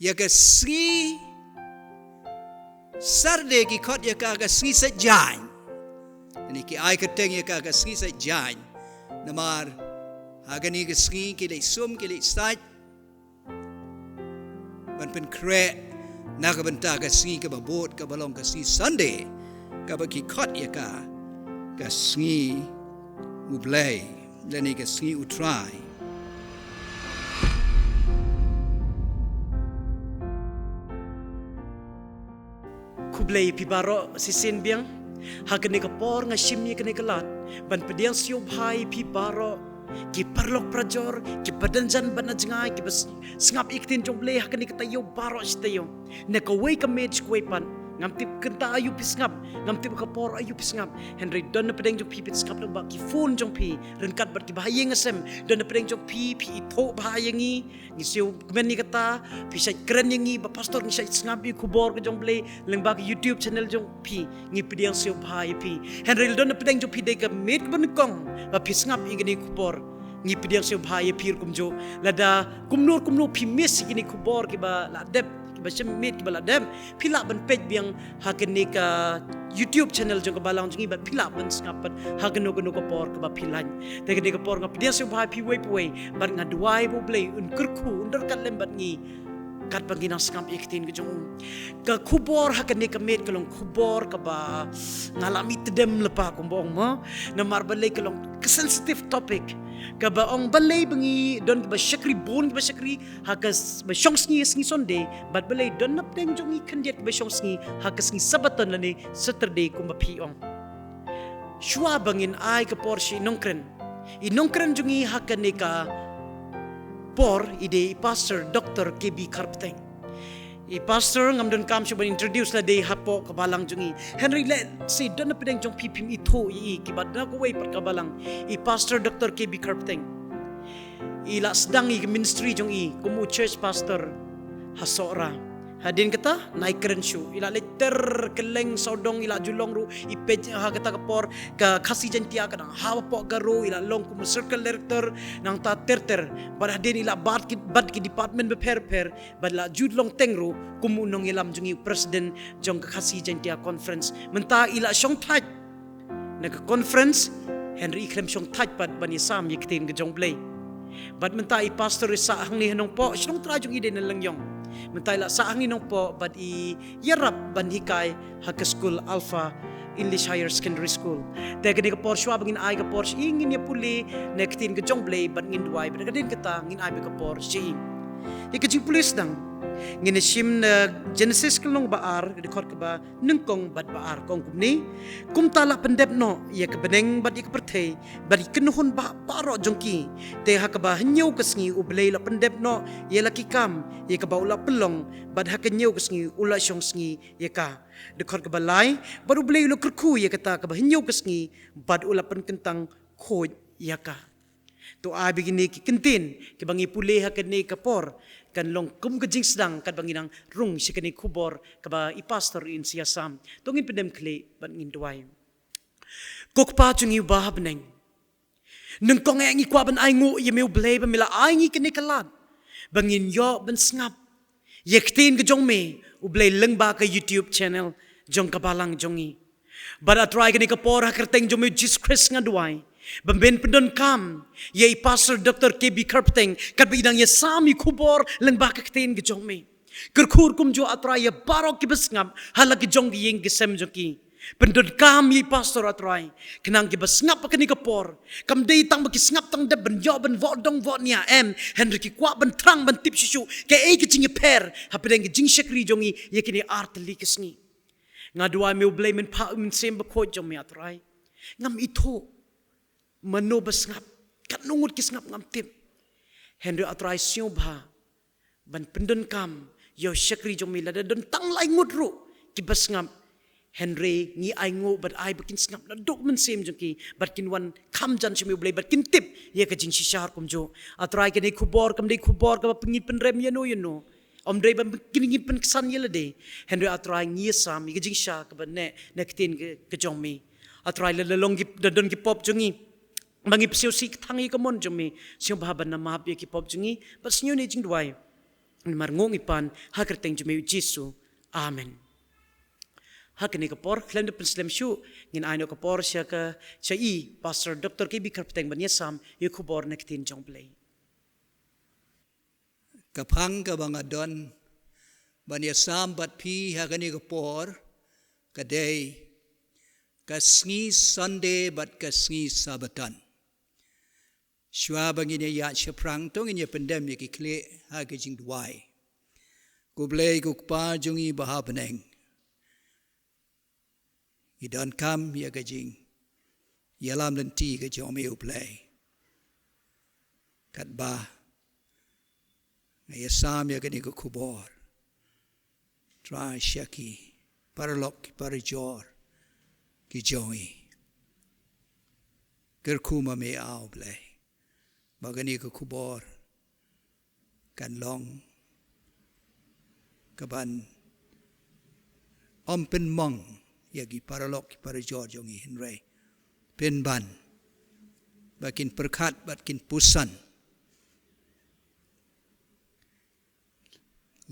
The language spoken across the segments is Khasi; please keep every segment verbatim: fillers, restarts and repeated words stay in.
Ïa ka sngi Saturday ki khot ïa ka ka sngi Saitjaiñ. Ani ki ai kyrteng ïa ka ka sngi Saitjaiñ. Namar ha kane ka sngi ki leit sum ki leit sait ban pynkhreh na ka bynta ka sngi kaba bud kaba long ka sngi Sunday, kaba ki khot ïa ka ka sngi U Blei lane ka sngi U Trai. Khublei phi baroh shisien biang. Ha kane ka por nga shim ïa kane ka lad ban pdiang sngewbha ïa phi baroh, ki paralok parajor, ki ba don jan bad na jngai, ki ba s-, sngap ïa ka ktien jong U Blei ha kane ka taïew baroh shi taïew. Na kawei ka miet sha kawei pat. Ngam tip kynta aïu phi sngap, ngam tip ka por aïu phi sngap. Hynrei don na pdeng jong phi phi sngap lyngba ki phone jong phi, ryngkat bad ki ba ha ïing ha sem. Don na pdeng jong phi phi ithuh bha ïa ngi, ngi sngewkmen ïa kata, phi shait kren ïa ngi ba pastor ngi shait sngap ïa ka khubor ka jong U Blei lyngba ka YouTube channel jong phi, ngi pdiang sngewbha ïa phi. Hynrei lada don na pdeng jong phi dei ka miet kaba nyngkong ba phi sngap ïa kane ka khubor, ngi pdiang sngewbha ïa phi ruh kumjuh. Lada kumno kumno phi miss ïa kane ka khubor kiba la dep, kiba shim miet kiba la dep, phi lah ban peit biang ha kane ka YouTube channel jong ka balang jong ngi bad phi lah ban sngap pat ha kano kano ka por kaba phi lait. Te kane ka por nga pdiang sngewbha ïa phi uwei pa uwei bad nga duwai ba U Blei un kyrkhu un ryngkat lem bad ngi katba ngi nang sngap ïa ka ktien ka jong U. Ka khubor ha kane ka miet ka long khubor kaba nga lah mih tdem lypa kumba ong mo. Namar balei ka long ka sensitive topic kaba ong balei ba ngi don kiba shakri bun kiba shakri ha ka s-, ba shong sngi ha sngi Sunday, bad balei don na pdeng jong ngi khyndiat kiba shong sngi ha ka sngi Sabbaton lane Saturday kumba phi ong. Shuwa ba ngin ai ka por sha i nongkren, i nongkren jong ngi ha kane ka por i dei i Pastor Doktor K B Kharpteng. I Pastor ngam donkam shuh ban introduce lade hapoh ka balang jong ngi. Hynrei lehse don na pdeng jong phi phim ithuh ïa i kiba na kawei pat ka balang, i Pastor Doktor K B Kharpteng. I la sdang ïa ka ministry jong i kum u church pastor ha Sohra. Hadien kata, nai kren shuh, i la leit ter kylleng sawdong, i la ju long ruh, i peit ha kata ka por ka Khasi Jaintia ka dang hapoh Garo, i la long kum circle director, nangta ter ter. Bad hadien i la bat ki, bat ki department bapher bapher, bad la ju long teng ruh kum u nongïalam jong ngi, u president jong ka Khasi Jaintia Conference. Mynta i la shongthait na ka conference, hynrei i khlem shongthait pat ban ïasam ïa ka ktien ka jong U Blei. Bad mynta i pastor i sah hangne ha Nongpoh, shnong trai jong i dei na Lyngïong. Mynta i la sah hangne Nongpoh bad i ïarap ban hikai ha ka skul Alpha English Higher Secondary School. Te kane ka por shuwa ba ngin ai ka por sha i ngin ïa pule na ka ktien ka jong U Blei bad ngin duwai bad hadien kata ngin ai beit ka por sha i. Ïa ka jingpule sdang ngin ïa shim na Genesis ka lynnong ba ar, ka dkhot kaba nyngkong bad ba ar, ka ong kumne: Kumta la pyndep noh ïa ka bneng bad ïa ka pyrthei bad ïa ki kynhun ba baroh jong ki. Te ha kaba hynñiew ka sngi U Blei u la pyndep noh ïa la ki kam ïa kaba u la pynlong, bad ha ka hynñiew ka sngi u la shong sngi ïa ka. Dkhot kaba lai: Bad U Blei u la kyrkhu ïa kata kaba hynñiew ka sngi bad u la pynkyntang khuid ïa ka. To ai beit kine ki kyntien kiba ngi pule ha kane ka por, kan long kum ka jingsdang katba ngi nang rung sha kane ka khubor kaba i pastor in sa ïasam. To ngin pyndem khlieh bad ngin duwai. Ko Kpa jong ngi uba ha bneng, nyngkong eh ngi kwah ban ainguh ïa me U Blei ba me la ai ngi kane ka lad ba ngin ïoh ban sngap ïa ka ktien ka jong me U Blei lyngba ka YouTube channel jong ka balang jong ngi. Bad A Trai, kane ka por ha ka kyrteng jong me Jisu Khrist nga duwai ba men pyndonkam ïa i Pastor Doktor K B Kharpteng katba i dang ïasam ïa ka khubor lyngba ka ktien ka jong me. Kyrkhu kumjuh A Trai ïa baroh kiba sngap ha la ki jong ki ïing ki sem jong ki. Pyndonkam ïa i pastor A Trai, khnang kiba sngap ha kane ka por kam dei tang ba ki sngap tang dep ban ïoh ban voh dong voh nia, em, hynrei ki kwah ban thrang ban tip shisha kaei ka jingïapher hapdeng ka jingshakri jong ngi ïa kine artylli ki sngi. Nga duwai me U Blei men phah u Mynsiem Bakhuid jong me A Trai. Ngam ithuh mano ba sngap, katno ngut ki sngap ngam tip. Hynrei A Trai sngewbha ban pyndonkam ïa u shakri jong me, lada don tang lai ngut ruh kiba sngap, hynrei ngi ainguh bad ai ba kin sngap naduh mynsiem jong ki bad kin wan kham jan sha me U Blei bad kin tip ïa ka jingshisha kumjuh. A Trai, kane ka khubor kam dei ka khubor kaba ngin pynrem ïano ïano. Ym dei ba ngin pynksan ïa lade, hynrei A Trai ngi ïasam ïa ka jingshisha kaba neh na ka ktien ka, ka jong me. A Trai, lada long ki, da don ki pop jong ngi ba ngi psiaw sih ka thang ïa ka mon jong me, sngewbha ban map ïa ki pop jong ngi. Bad sngew ne jingduwai Namar ngi ong ngi pan ha ka kyrteng jong me u Jisu. Amen. Ha kane ka por khlem da pynslem shuh, ngin ai noh ka por sha ka, sha i Pastor Doctor K B Kharpteng ban ïasam ïa ka khubor na ka ktien jong U Blei. Ka phang kaba nga don ban ïasam bad phi ha kane ka por ka dei ka sngi Sunday bad ka sngi Sabbaton. Shuwa ba ngin ïa ïaid shaphrang, to ngin ïa pyndem ïa ki khlieh ha ka jingduwai. Ko Blei ko Kpa jong ngi ba ha bneng, ngi donkam ïa ka jingïalam lynti ka jong me U Blei. Katba nga ïasam ïa kane ka khubor, Trai, sha ki paralok ki parajor ki jong ngi, kyrkhu ma me, A Blei, ba kane ka khubor kan long kaban ym pynmong ïa ki paralok ki parajor jong ngi, hynrei pynban ba kin pyrkhat bad kin puson,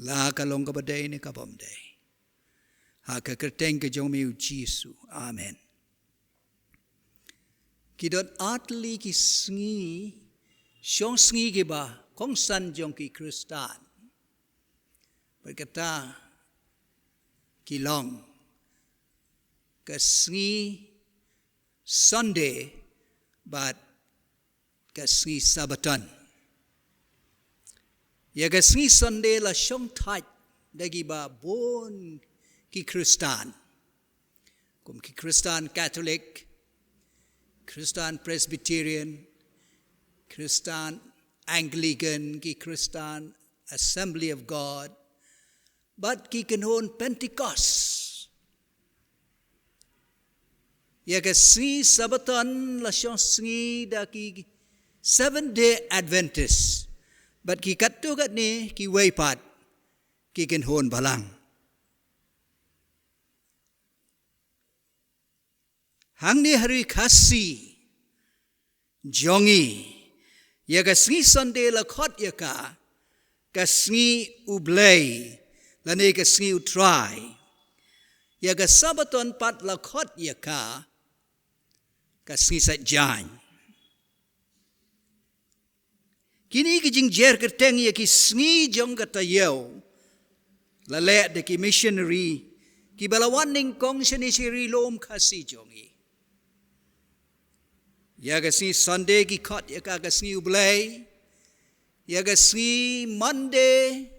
la ka long kaba dei ne ka bym dei. Ha ka kyrteng ka jong me u Jisu. Amen. Ki don ar tylli ki sngi, shong sngi kiba kongsan jong ki Khristan. Bad kata ki long ka sngi Sunday bad ka sngi Sabbaton. Ïa ka sngi Sunday la shong thait da kiba bun ki Khristan. Kum ki Khristan Katholik, Khristan Presbyterian, Khristan Anglican, ki Khristan Assembly of God, bad ki kynhun Pentecost. Ïa ka sngi Sabbaton la shong sngi da ki Seventh Day Adventist, bad ki katto katne kiwei pat ki kynhun balang. Hangne ha ri Khasi jong ngi, ïa ka sngi Sunday la khot ïa ka ka sngi U Blei lane ka sngi U Trai. Ïa ka Sabbaton pat la khot ïa ka ka sngi Saitjaiñ. Kine ki jingjer kyrteng ïa ki sngi jong ka taïew la leh da ki missionary kiba la wan nyngkong shane sha ri lum Khasi jong ngi. Ïa ka sngi Sunday ki khot ïa ka ka sngi U Blei. Ïa ka sngi Monday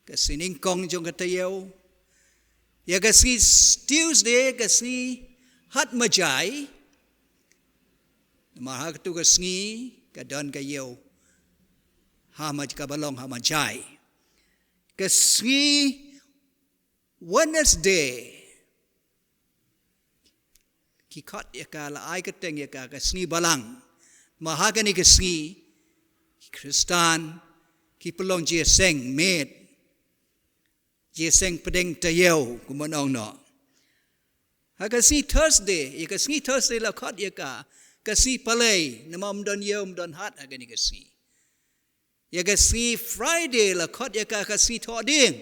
ka sngi nyngkong jong ka taïew. Ïa ka sngi s-, Tuesday ka sngi Hat Majai. Namar ha katu ka sngi ka don ka ïew ha Maj-, kaba long ha Majai. Ka sngi Wednesday ki khot ïa ka, la ai kyrteng ïa ka ka sngi Balang. Ma ha kane ka sngi ki Khristan ki pynlong jingïaseng miet, jingïaseng pdeng taïew, kumba ong noh. Ha ka sngi Thursday, ïa ka sngi Thursday la khot ïa ka ka sngi Palei, namar ym don ïew ym don hat ha kane ka sngi. Ïa ka sngi Friday la khot ïa ka ka sngi Thohdieng.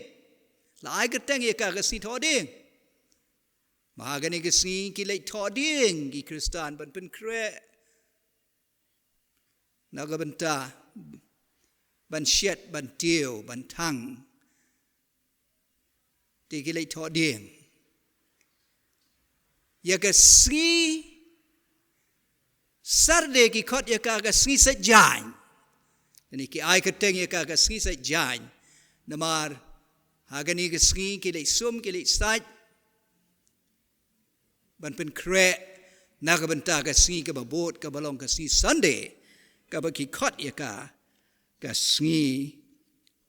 La ai kyrteng ïa ka ka sngi Thohdieng. Ma ha kane ka sngi ki leit thohdieng ki Khristan ban pynkhreh na ka bynta ban shet, ban tiew, ban thang. Te ki leit thohdieng. Ïa ka sngi Saturday ki khot ïa ka ka sngi Saitjaiñ. Kane ki ai kyrteng ïa ka ka sngi Saitjaiñ. Namar ha kane ka sngi ki leit sum, ki leit sait ban pynkhreh na ka bynta ka sngi kaba bud kaba long ka sngi Sunday, kaba ki khot ïa ka ka sngi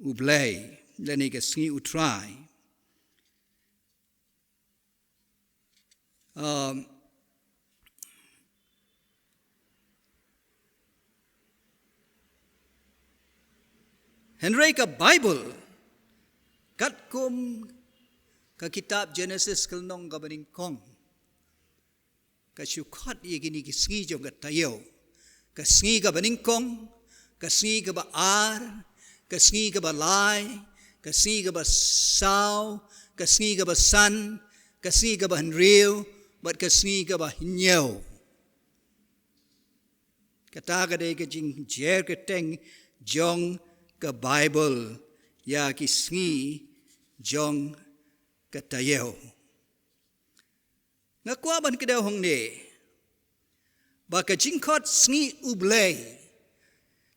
U Blei lane ka sngi U Trai. Um, hynrei ka Baibl, katkum ka kitab Genesis ka lynnong kaba nyngkong, ka shu khot ïa kine ki sngi jong ka taïew. Ka sngi kaba nyngkong, ka sngi kaba ar, ka sngi kaba lai, ka sngi kaba saw, ka sngi kaba san, ka sngi kaba hynriew, bad ka sngi kaba hynñiew. Kata ka dei ka jingjer kyrteng jong ka Baibl ïa ki sngi jong ka taïew. Nga kwah ban kdew hangne ba ka jingkhot sngi U Blei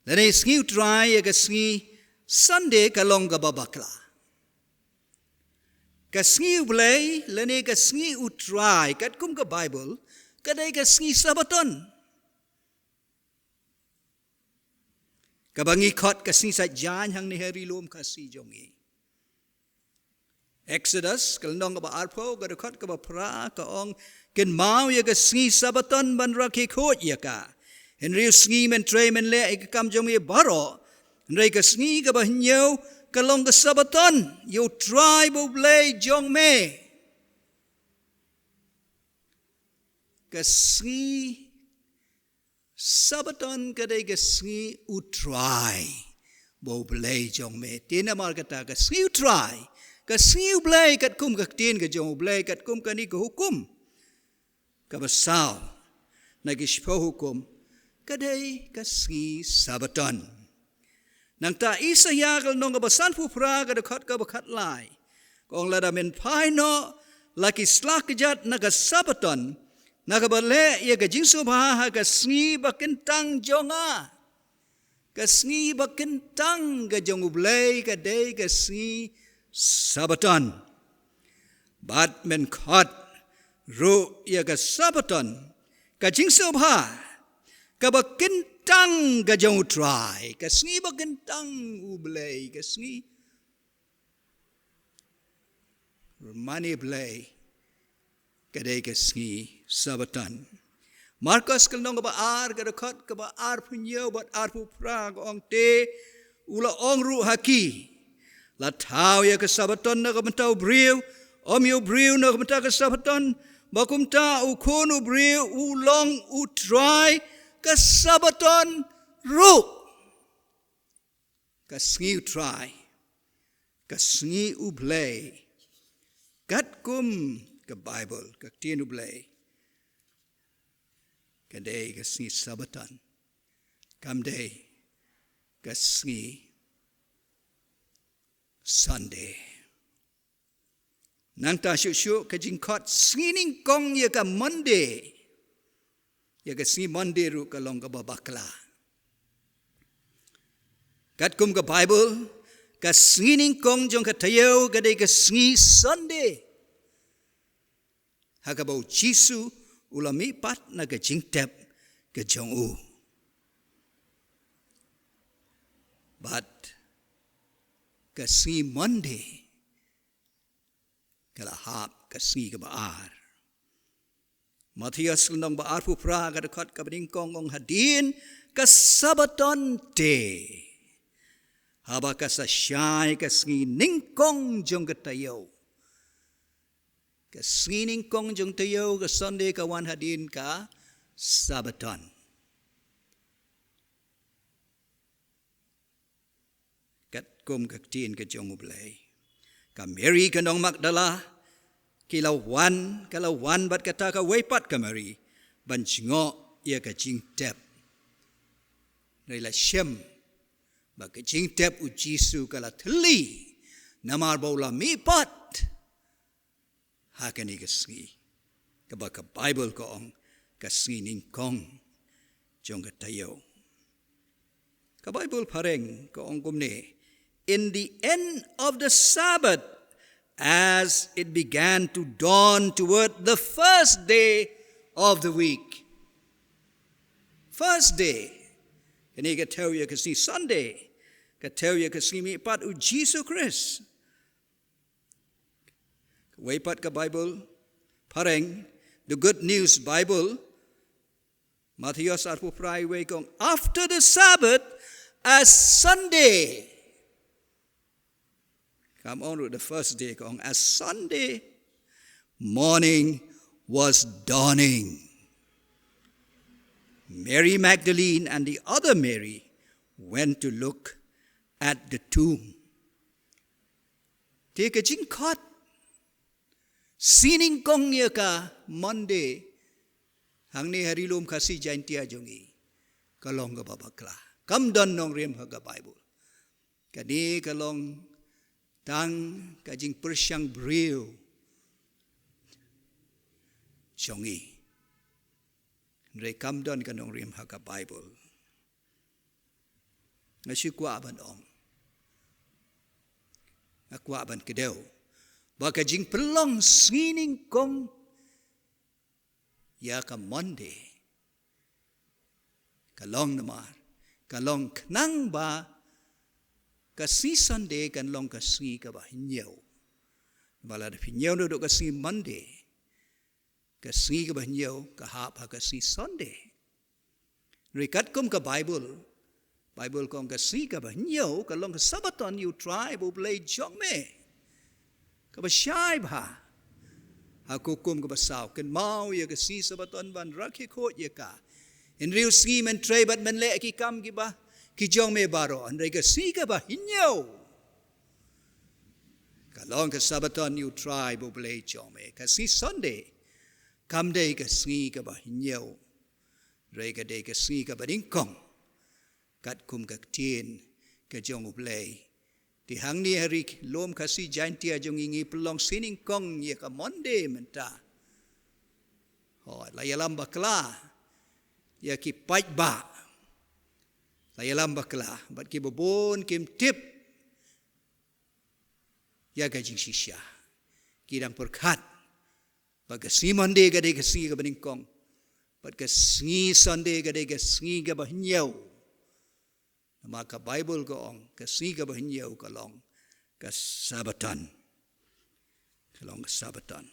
lane sngi U Trai ïa ka sngi Sunday ka long kaba bakla. Ka sngi U Blei lane ka sngi U Trai katkum ka Baibl ka dei ka sngi Sabbaton, kaba ngi khot ka sngi Saitjaiñ hangne ha ri lum Khasi jong ngi. Exodus ka lynnong kaba arphew ka dkhot kaba phra ka ong, kynmaw ïa ka sngi Sabbaton ban rakhe khuid ïa ka. Hynriew sngi men trei men leh ïa ka kam jong me baroh, hynrei ka sngi kaba hynñiew ka long ka Sabbaton ïa U Trai ba U Blei jong me. Ka sngi Sabbaton ka dei ka sngi U Trai ba U Blei jong me. Te namar kata ka sngi U Trai, ka sngi U Blei katkum ka ktien ka jong U Blei, katkum kane ka hukum kaba saw na ki shiphew hukum, ka dei ka sngi Sabbaton. Nangta Isaïah ka lynnong kaba sanphew phra ka dkhot kaba khatlai ka ong, lada men phai noh la ki sla kjat na ka Sabbaton, na kaba leh ïa ka jingsngewbha ha ka sngi ba kyntang jong nga. Ka sngi ba kyntang ka jong U Blei ka dei ka sngi Sabbaton. Bad men khot ruh ïa ka Sabbaton ka jingsngewbha kaba kyntang ka jong U Trai, ka sngi ba kyntang U Blei, ka sngi mane Blei, ka dei ka sngi Sabbaton. Markos ka lynnong kaba ar ka dkhot kaba arphew hynñiew bad arphew phra ka ong, te u la ong ruh ha ki, la thaw ïa ka Sabbaton na ka bynta u briew, ym ïa u briew na ka bynta ka Sabbaton, ba kumta u Khun u briew u long U Trai ka Sabbaton ruh. Ka sngi U Trai, ka sngi U Blei katkum ka Baibl, ka ktien U Blei, ka dei ka sngi Sabbaton, kam dei ka sngi Sunday. Nangta shuh shuh ka jingkhot sngi nyngkong ïa ka Monday, ïa ka sngi Monday ruh ka long kaba bakla. Katkum ka Baibl, ka sngi nyngkong jong ka taïew ka dei ka sngi Sunday, ha kaba U Jisu u la mihpat na ka jingtep ka jong u. Bad ka sngi Monday ka la hap ka sngi kaba ar. Mathaios lynnong ba arphew phra ka dkhot kaba nyngkong ong, hadien ka Sabbaton te, haba ka sa shai ka sngi nyngkong jong ka taïew. Ka sngi nyngkong jong taïew, ka Sunday, ka wan hadien ka Sabbaton. Katkum ka ktien ka jong U Blei, ka Mary ka nong Magdala, ki la wan, ka la wan bad kata kawei pat ka Mary, ban jngoh ïa ka jingtep. Hynrei la shem ba ka jingtep U Jisu ka la thylli, namar ba u la mihpat ha kane ka sngi, kaba ka Baibl ka ong ka sngi nyngkong jong ka taïew. Ka Baibl phareng ka ong kumne, in the end of the Sabbath, as it began to dawn toward the first day of the week. First day, kane ka thew ïa ka sngi Sunday, ka thew ïa ka sngi mihpat U Jisu Khrist. Wei pat ka Baibl phareng, the Good News Bible, Mathaios arphew phra, wei ka ong, after the Sabbath, as Sunday. Kam ong ruh the first day, ka ong, as Sunday morning was dawning, Mary Magdalene and the other Mary went to look at the tomb. Te ka jingkhot sngi nyngkong ïa ka Monday hangne ha ri lum Khasi Jaintia jong ngi ka long kaba bakla. Kam don nongrim ha ka Bible. Kane ka long tang ka jingpyrshang briew jong ngi. Hynrei kam don ka nongrim ha ka Bible. Nga shu kwah ban ong, nga kwah ban kdew ba ka jingpynlong sngi nyngkong ïa ka Monday ka long namar ka long khnang ba ka sngi Sunday kan long ka sngi kaba hynñiew. Ba lada phi ñiew naduh ka sngi Monday, ka sngi kaba hynñiew ka hap ha ka sngi Sunday. Hynrei katkum ka Bible, Bible ka ong ka sngi kaba hynñiew ka long ka Sabbaton ïa U Trai ba U Blei jong me, kaba shai bha. Ha ka hukum kaba saw, kynmaw ïa ka sngi Sabbaton ban rakhe khuid ïa ka. Hynriew sngi men trei bad men leh ki kam kiba ki jong me baroh, hynrei ka sngi kaba hynñiew ka long ka Sabbaton ïa U Trai ba U Blei jong me. Ka sngi Sunday kam dei ka sngi kaba hynñiew, hynrei ka dei ka sngi kaba nyngkong katkum ka ktien ka jong U Blei. Te hangne ha ri lum Khasi Jaintia jong ngi, ngi pynlong sngi nyngkong ïa ka Monday mynta. Hooid, la ïalam bakla ïa ki paidbah. La ïalam bakla bad kiba bun kim tip ïa ka jingshisha. Ki dang pyrkhat ba ka sngi Monday ka dei ka sngi kaba nyngkong bad ka sngi Sunday ka dei ka sngi kaba hynñiew. Namar ka Bible ka ong ka sngi kaba hynñiew ka long ka Sabbaton. Ka long ka Sabbaton.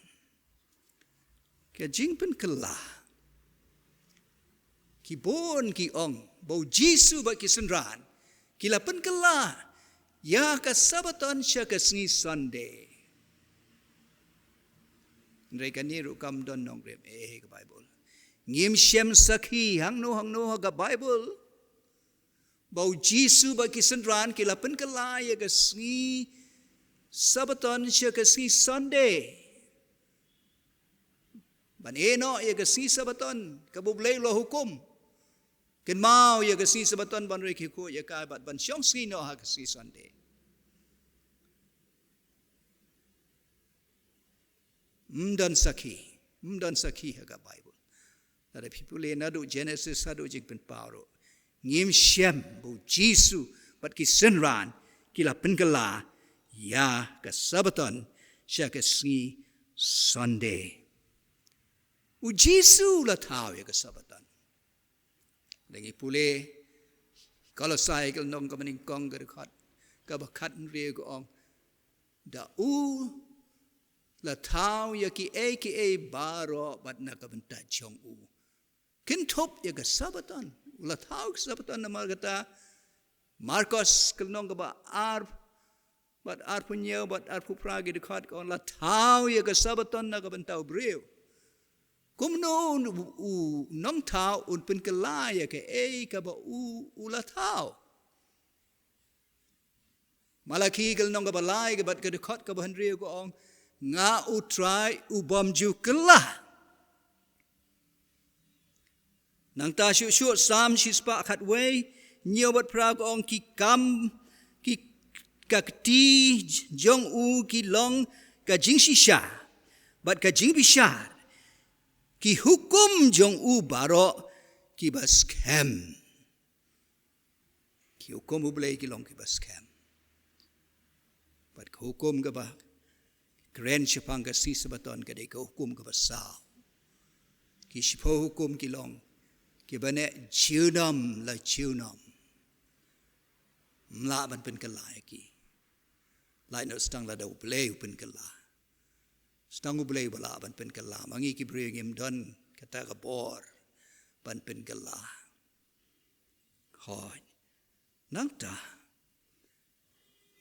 Ka jingpynkylla, ki bun ki ong ba U Jisu bad ki synran ki la pynkylla ïa ka Sabbaton sha ka sngi Sunday. Hynrei kane ruh kam don nongrim eh ha ka Bible. Ngim shem sakhi hangno hangno ha ka Bible ba U Jisu bad ki synran ki la pynkylla ïa ka sngi Sabbaton sha ka sngi Sunday. Ban ïehnoh ïa ka sngi Sabbaton kaba U Blei u la hukum. Kynmaw ïa ka sngi Sabbaton ban rakhe khuid ïa ka bad ban shong sngi noh ha ka sngi Sunday. Ym don sakhi, ym don sakhi ha ka Bible. Lada phi pule naduh Genesis haduh Jingpynpaw ruh, ngim shem ba U Jisu bad ki synran ki la pynkylla ïa ka Sabbaton sha ka sngi Sunday. U Jisu u la thaw ïa ka Sabbaton. Lada ngi pule Kolosai ka lynnong kaba nyngkong ka dkhot kaba khathynriew ka ong, da u la thaw ïa kiei kiei baroh bad na ka bynta jong u. Kynthup ïa ka Sabbaton. U la thaw ka Sabbaton namar kata Markos ka lynnong kaba ar bad arphew hynñiew bad arphew phra ki dkhot ka ong, la thaw ïa ka Sabbaton na ka bynta u briew. Kumno u, u nongthaw un pynkylla ïa kaei kaba u, u la thaw? Malaki ka lynnong kaba lai ka bad ka dkhot kaba hynriew ka ong, nga U Trai u bym ju kylla. Nangta shuh shuh Salm shispah khatwei, hynñiew bad phra ka ong, ki kam, ki, ka kti jong u ki long ka jingshisha bad ka jingbishar, ki hukum jong u baroh kiba skhem. Ki hukum U Blei ki long kiba skhem. Bad ka hukum kaba kren shaphang ka sngi Sabbaton ka dei ka hukum kaba saw. Ki shiphew hukum ki long kiba neh junom la junom. Ym lah ban pynkylla ïa ki. Lait noh tang lada U Blei u pynkylla. Tang U Blei uba lah ban pynkylla. Ma ngi ki briew ngim don kata ka bor ban pynkylla. Hooid. Nangta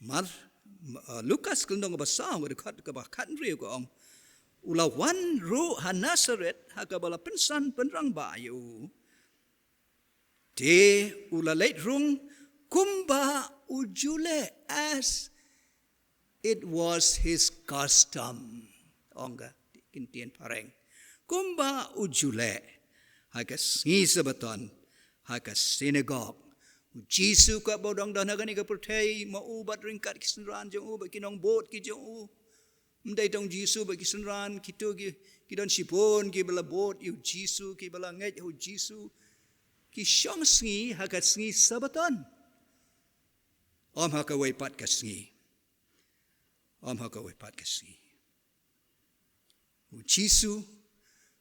Mar, uh, Lukas ka lynnong kaba saw ka dkhot kaba khathynriew ka ong, u la wan ruh ha Nasaret ha kaba la pynsan pynrangbah ïa u. Te u la leit rung Kumba u ju leh, as it was his custom. Ong ka ktien phareng. Kumba u ju leh ha ka sngi Sabbaton ha ka synagogue. U Jisu ka ba u dang don ha kane ka pyrthei, ma u bad ryngkat ki synran jong u bad ki nongbud ki jong u. Ym dei tang u Jisu bad ki synran, kito ki, ki don shibun kiba la bud ïa u Jisu, kiba la ngeit ha u Jisu. Ki shong sngi ha ka sngi Sabbaton. Ym ha kawei pat ka sngi. Ym ha kawei pat ka sngi. U Jisu,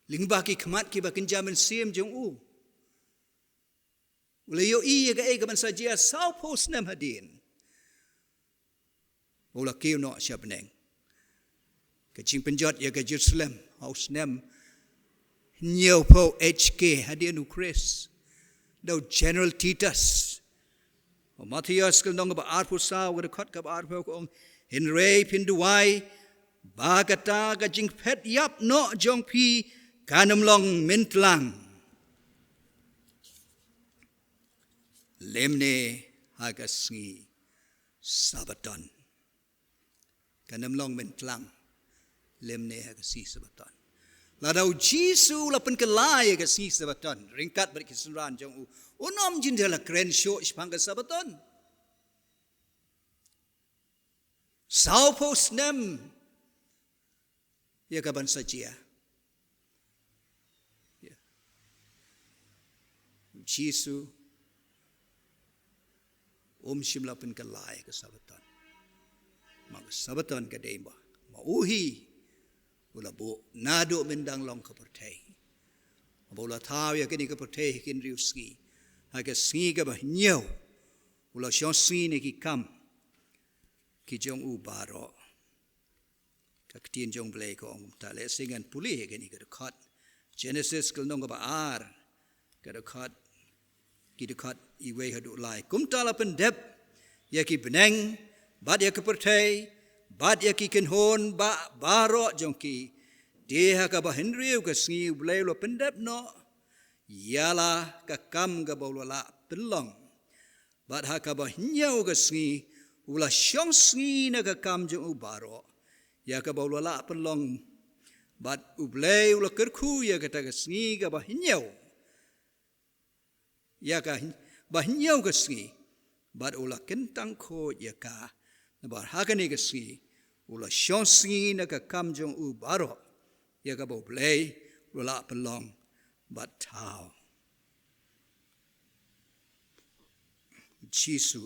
lyngba ki khmat kiba kynja mynsiem jong u, u la ïohi ïa kaei kaban sa jia sawphew snem hadien ba u la kiew noh sha bneng. Ka jingpynjot ïa ka Jerusalem ha u snem hynñiewphew H K hadien u Khrist da u General Titus. Ha u Mathaios ka lynnong kaba arphew saw, ka dkhot kaba arphew, ka ong, "Hynrei phin duwai ba kata ka jingphet ïap noh jong phi kan ym long myntlang lymne ha ka sngi Sabbaton." Kan ym long myntlang lymne ha ka sngi Sabbaton. Lada u Jisu u la pynkylla ïa ka sngi Sabbaton ryngkat bad ki synran jong u, un ym jin da la kren shuh shaphang ka Sabbaton. Sawphew snem ïa kaban sa jia. Ïa. U Jisu um shym la pynkylla ïa ka Sabbaton. Ma ka Sabbaton ka dei ma, ma u hi u la buh naduh mynba dang long ka pyrthei. Haba u la thaw ïa kane ka pyrthei ha ki hynriew sngi, ha ka sngi kaba hynñiew u la shong sngi na ki kam ki jong u baroh. Ka ktien jong U Blei ka ong kumta, lehse ngan pule ïa kane ka dkhot. Jenesis ka lynnong kaba ar, ka dkhot, ki dkhot iwei haduh lai. Kumta la pyndep ïa ki bneng bad ïa ka pyrthei bad ïa ki kynhun ba baroh jong ki. Te ha kaba hynriew ka sngi U Blei u la pyndep noh ïa la ka kam kaba u la lah pynlong. Bad ha kaba hynñiew ka sngi u la shong sngi na ka kam jong u baroh ïa kaba u la lah pynlong. Bad U Blei u la kyrkhu ïa kata ka sngi kaba hynñiew, ïa ka hyn-, ba hynñiew ka sngi, bad u la kyntang khuid ïa ka. Namar ha kane ka sngi u la shong sngi na ka kam jong u baroh ïa kaba U Blei u la lah pynlong bad thaw. Jisu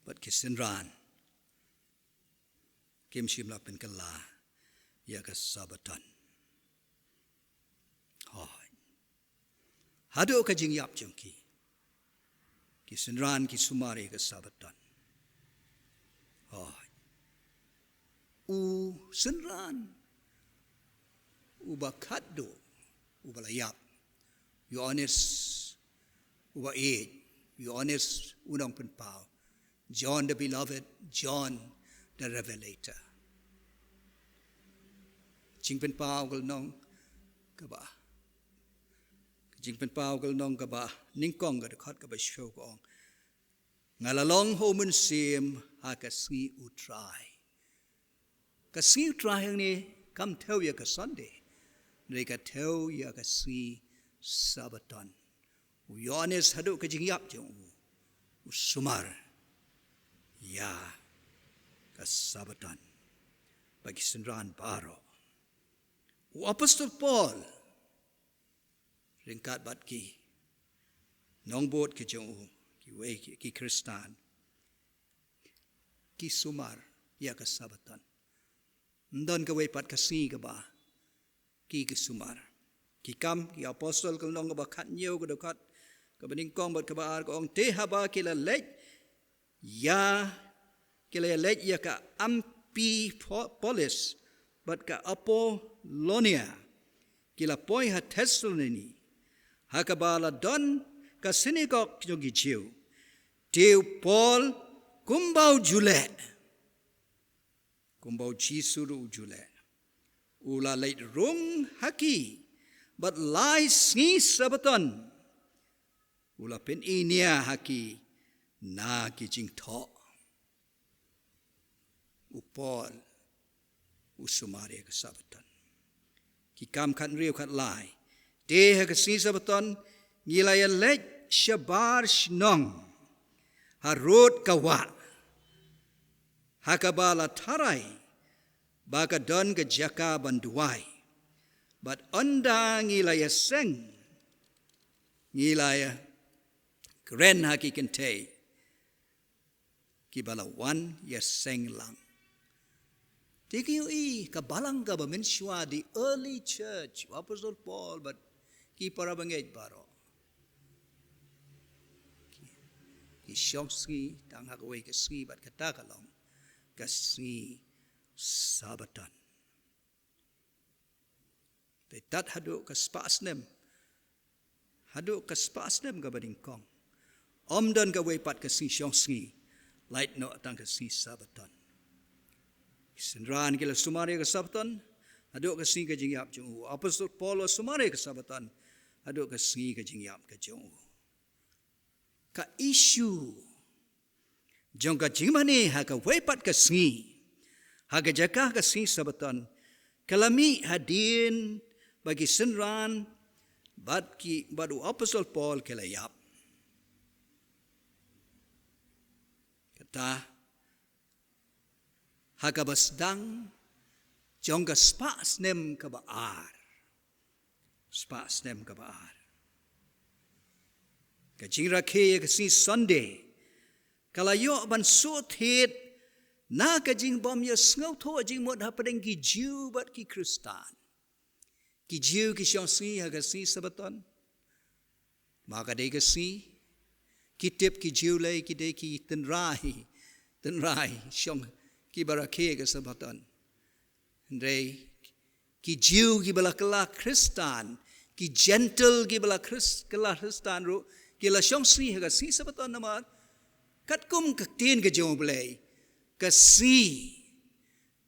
bad ki synran kim shym la pynkylla ïa ka Sabbaton. Hooid. Haduh ka jingïap jong ki, ki synran ki sumar ïa ka Sabbaton. Hooid. U synran uba khatduh uba la ïap, Ïoannis uba ïeit, Ïoannis u nongpynpaw, John the Beloved, John the Revelator. Jingpynpaw ka lynnong kaba, Jingpynpaw ka lynnong kaba nyngkong, ka dkhot kaba shiphew, ka ong, "Nga la long ha u mynsiem ha ka sngi U Trai." Ka sngi U Trai hangne kam thew ïa ka Sunday, hynrei ka thew ïa ka sngi Sabbaton. U Ïoannis haduh ka jingïap jong u, u sumar ïa ka Sabbaton bad ki synran baroh. U Apostol Paul ryngkat bad ki nongbud ki jong u, kiwei ki, ki Khristan, ki sumar ïa ka Sabbaton. Ym don kawei pat ka sngi kaba ki, ki sumar. Ki Kam ki Apostol ka lynnong kaba khathynñiew, ka dkhot kaba nyngkong bad kaba ar, ka ong, "Te haba ki la leit ïa, ki la leit ïa ka Amphipolis bad ka Apollonia, ki la poi ha Thessaloni, ha kaba la don ka synagog jong ki Jiw. Te u Paul, kumba u ju leh, kumba u Jisu ruh u ju leh, u la leit rung ha ki bad lai sngi Sabbaton U la pyn-i nia ha ki na ki jingthoh. U Paul u sumar ïa ka Sabaton. Ki Kam khathynriew khatlai. Te ha ka sngi Sabaton ngi la ïaleit shabar shnong harud ka wah ha kaba la tharai ba ka don ka jaka ban duwai. Bad ynda ngi la ïaseng, ngi la ïakren ha ki kynthei kiba la wan ïaseng lang. Te ki ïohi ka balang kaba mynshuwa, the early church, u Apostol Paul bad ki para bangeit baroh ki shong sngi tang ha kawei ka sngi, bad kata ka long ka sngi Sabaton. Te tad haduh ka spah snem, haduh ka spah snem kaba nyngkong, ym don kawei pat ka sngi shong sngi, lait noh tang ka sngi Sabaton. Ki synran ki la sumar ïa ka Sabaton haduh ka sngi ka jingïap jong u. Apostol Paul u la sumar ïa ka Sabaton haduh ka sngi ka jingïap ka jong u. Ka issue jong ka jingmane ha kawei pat ka sngi ha ka jaka ka sngi Sabaton ka la mih hadien ba ki synran bad ki, bad u Apostol Paul ki la ïap. Kata ha kaba sdang jong ka spah snem kaba ar. Spah snem kaba ar. Ka jingrakhe ïa ka sngi Sunday ka la ïoh ban shu thied na ka jingbym ïasngewthuh jingmut hapdeng ki Jiw bad ki Khristan. Ki Jiw ki shong sngi ha ka sngi Sabaton. Ma ka dei ka sngi, ki tip ki Jiw lei ki dei ki tynrai, tynrai shong kiba rakhe ka Sabaton. Hynrei ki Jiw kiba la kylla Khristan, ki Jentil kiba la Khris-, kylla Khristan ruh ki la shong sngi ha ka sngi Sabaton namar katkum ka ktien ka jong U Blei, ka sngi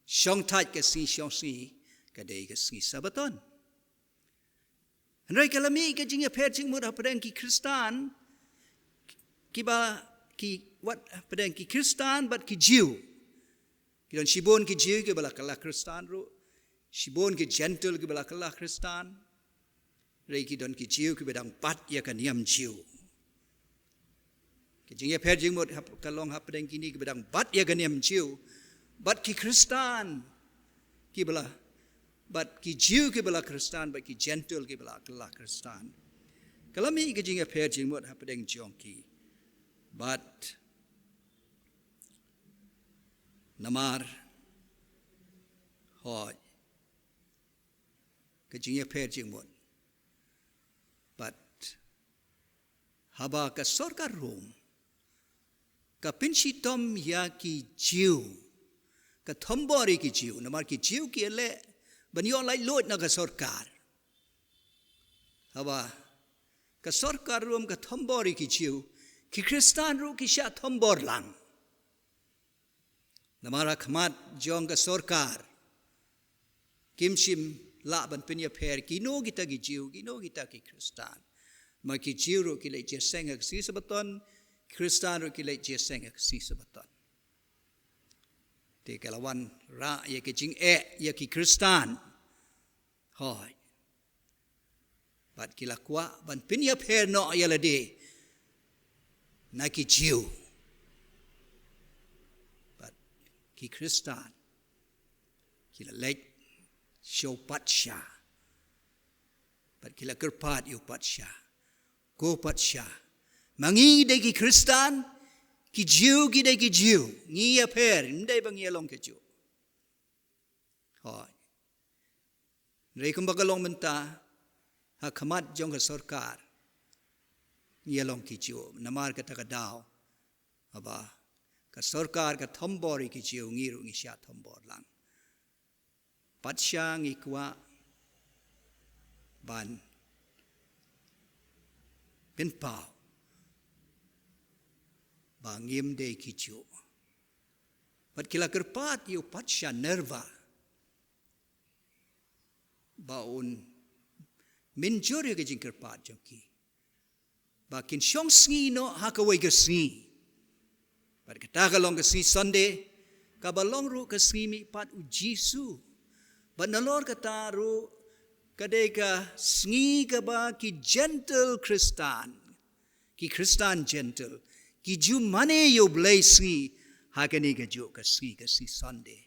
shong thait, ka sngi shong sngi ka dei ka sngi Sabaton. Hynrei ka la mih ka jingïapher jingmut hapdeng ki Khristan, kiba, ki, wat hapdeng ki Khristan bad ki Jiw. Ki don shibun ki Jiw kiba la kylla Khristan ruh, shibun ki Jentil kiba la kylla Khristan. Hynrei ki don ki Jiw kiba dang bat ïa ka niam Jiw. Ka jingïapher jingmut hap-, ka long hapdeng kine kiba dang bat ïa ka niam Jiw bad ki Khristan kiba la, bad ki Jiw kiba la Khristan bad ki Jentil kiba la kylla Khristan. Ka la mih ka jingïapher jingmut hapdeng jong ki. Bad namar, hooid, ka jingïapher jingmut. Bad haba ka sorkar Rom ka pynshitom ïa ki Jiw, ka thombor ïa ki Jiw, namar ki Jiw ki leh ban ïoh laitluid na ka sorkar. Haba ka sorkar Rom ka thombor ïa ki Jiw, ki Khristan ruh ki shah thombor lang. Namar ha khmat jong ka sorkar kim shym lah ban pynïapher kino kita ki Jiw, kino kita ki Khristan. Ma ki Jiw ruh ki leit jingïaseng ha ka sngi Sabaton, Khristan ruh ki leit jingïaseng ha ka sngi Sabaton. Te ka la wanrah ïa ka jingeh ïa ki Khristan. Hooid. Bad ki la kwah ban pynïapher noh ïa lade na ki Jiw. Bad ki Khristan ki la leit sha u patsha. Bad ki la kyrpad ïa u patsha. Ko patsha, ma ngi dei ki Khristan, ki Jiw ki dei ki Jiw. Ngi ïapher, ym dei ba ngi ïalong kajuh. Hooid. Hynrei kumba ka long mynta, ha khmat jong ka sorkar ngi ïalong ki Jiw, namar kata ka daw haba ka sorkar ka thombor ïa ki Jiw, ngi ruh ngi shah thombor lang. Patsha ngi kwah ban pynpaw ba ngim dei ki Jiw. Bad ki la kyrpad ïa u patsha Nerva ba un mynjur ïa ka jingkyrpad jong ki. ba kin shong sngi noh ha kawei ka sngi. Bad kata ka long ka sngi Sunday, kaba long ruh ka sngi mihpat u Jisu. Bad nalor kata ruh ka dei ka sngi kaba ki Gentile Khristan, ki Khristan Gentile, ki ju mane ïa U Blei sngi ha kane kajuh ka sngi, ka sngi Sunday.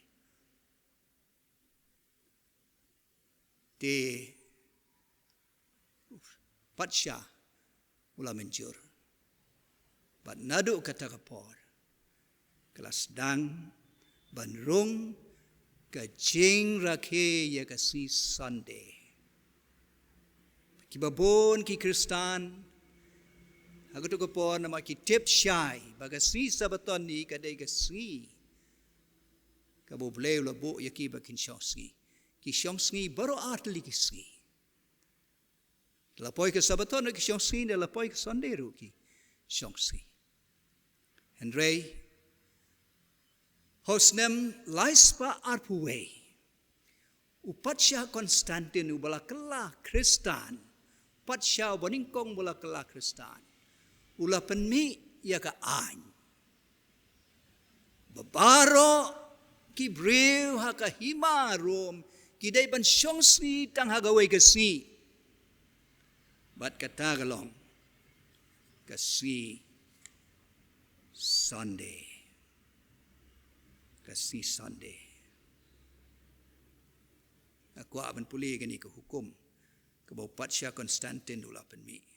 Te u patsha u la mynjur. Bad naduh kata ka por ka la sdang ban rung ka jingrakhe ïa ka sngi Sunday. Kiba bun ki Khristan ha kato ka por namar ki tip shai ba ka sngi Sabaton ne ka dei ka sngi kaba U Blei u la buh ïa ki ba kin shong sngi. Ki shong sngi baroh artylli ki sngi. Da la poi ka Sabaton ruh ki shong sngi, da la poi ka Sunday ruh ki shong sngi. Hynrei ha u snem lai spah arphew wei, u patsha Constantine uba la kylla Khristan, patsha uba nyngkong uba la kylla Khristan, u la pynmih ïa ka aiñ ba baroh ki briew ha ka hima Rom ki dei ban shong sngi tang ha kawei ka sngi. Bad kata ka long ka sngi Sunday. Ka sngi Sunday. Nga kwah ban pule kane ka hukum kaba u patsha Constantine u la pynmih.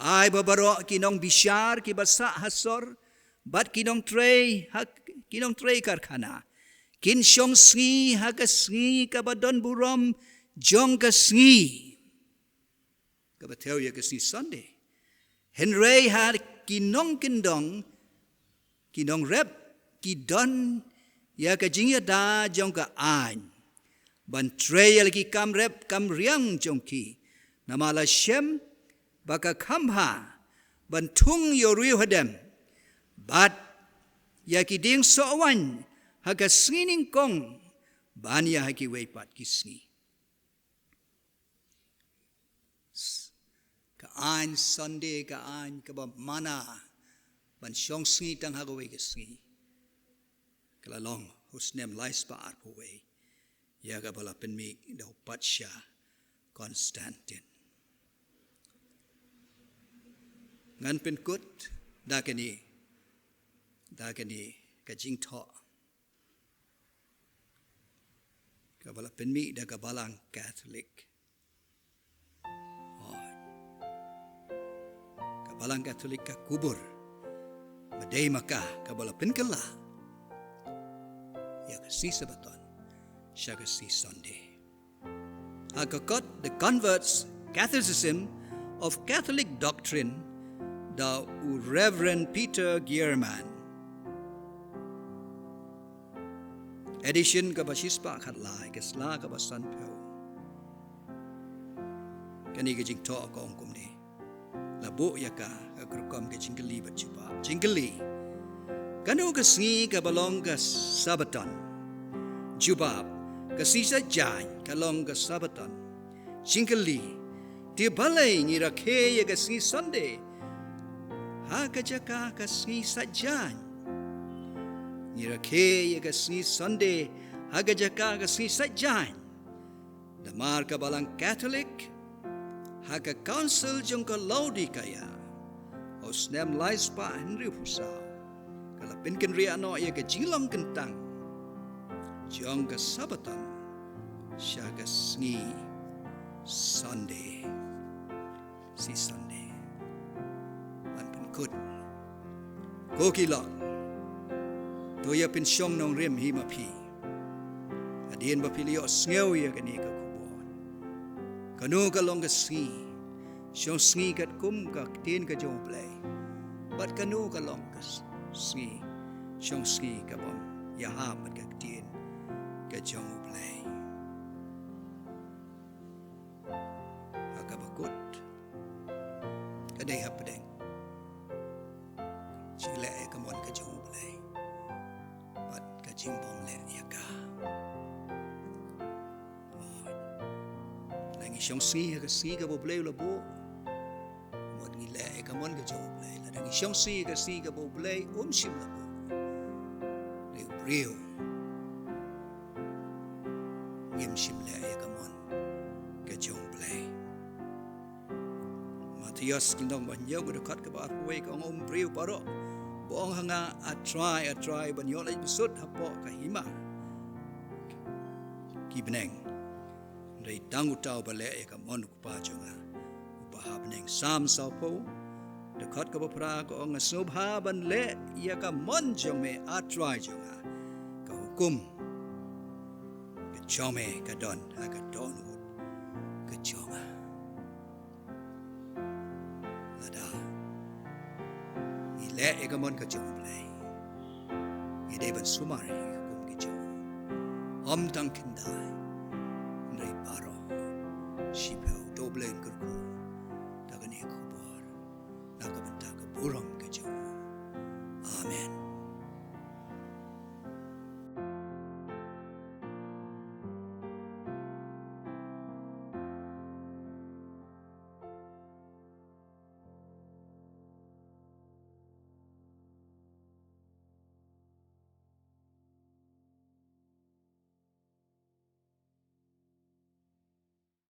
Ai ba baroh ki nongbishar kiba sah ha sor bad ki nongtrei ha, ki nongtrei karkhana kin shong sngi ha ka sngi kaba don burom jong ka sngi, kaba thew ïa ka sngi Sunday. Hynrei ha ki nongkyndong, ki nongrep ki don ïa ka jingïada jong ka aiñ ban trei ïa la ki kam rep kam riang jong ki. Namar la shem ba ka kham bha ban thung ïa u riewhadem bad ïa ki dieng soh waiñ ha ka sngi nyngkong ban ïa ha kiwei pat ki sngi. Ka aiñ Sunday, ka aiñ kaba mana ban shong sngi tang ha kawei ka sngi, ka la long ha u snem lai spah arphew wei ïa kaba la pynmih da u patsha Constantine. Ngan pynkut da kane, da kane ka jingthoh kaba la pynmih da ka Balang Katholik. Hooid. Ka Balang Katholik ka kubur ba dei ma ka kaba la pynkylla ïa ka sngi Sabaton sha ka sngi Sunday. Ha ka kot The Convert's Catholicism of Catholic Doctrine da u Reverend Peter Gearman. Edition kaba shispah khatlai, ka sla kaba sanphew. Kane ka jingthoh ka ong kumne. La buh ïa ka, ka rukom ka jingkylli bad jubab. Jingkylli. Kano ka sngi kaba long ka Sabaton? Jubab. Ka sngi Saitjaiñ ka long ka Sabaton. Jingkylli. Te balei ngi rakhe ïa ka sngi Sunday ha ka jaka ka sngi Saitjaiñ? Ngi rakhe ïa ka sngi Sunday ha ka jaka ka sngi Saitjaiñ. Namar ka Balang Katholik ha ka Council jong ka Laodikaia ha u snem lai spah hynriewphew saw ka la pynkynriah noh ïa ka jinglong kyntang jong ka Sabaton sha ka sngi Sunday. Sngi Sunday. Ngan pynkut. Ko ki lok, to ïa pynshong nongrim hi ma phi hadien ba phi la ïohsngew ïa kane ka khubor. Kano ka long ka sngi shong sngi katkum ka ktien ka jong U Blei, bad kano ka long ka s-, sngi shong sngi kabym ïahap bad ka ktien ka jong U Blei? Ha kaba kut ka dei hapdeng jingleh ïa ka mon ka jong U Blei bad ka jingbymleh ïa ka. Lada ngi shong sngi ha ka sngi kaba U Blei u la buh, Shong sih ka sih kaba U Blei um shym la buh. Dei u briew ngim shym leh ïa ka mon ka jong U Blei. Mathaios ka lynnong ba hynñiew ka dkhot kaba arphew wei ka ong, um briew baroh ba ong ha nga, A Trai, A Trai, ban ïoh leit bsut hapoh ka hima ki bneng, hynrei tang uta uba leh ïa ka mon u Kpa jong nga uba ha bneng. Salm sawphew dkhot kaba phra ka ong, nga sngewbha ban leh ïa ka mon jong me, A Trai jong nga. Ka hukum ka jong me ka don ha ka dohnud ka jong nga. Lada ngi leh ïa ka mon ka jong U Blei, ngi dei ban sumar ïa ka hukum ka jong u. Ym tang khyndai, hynrei baroh shiphew. To U Blei un kyrkhu da kane ka khubor na ka bynta ka burom ka jong u. Amen.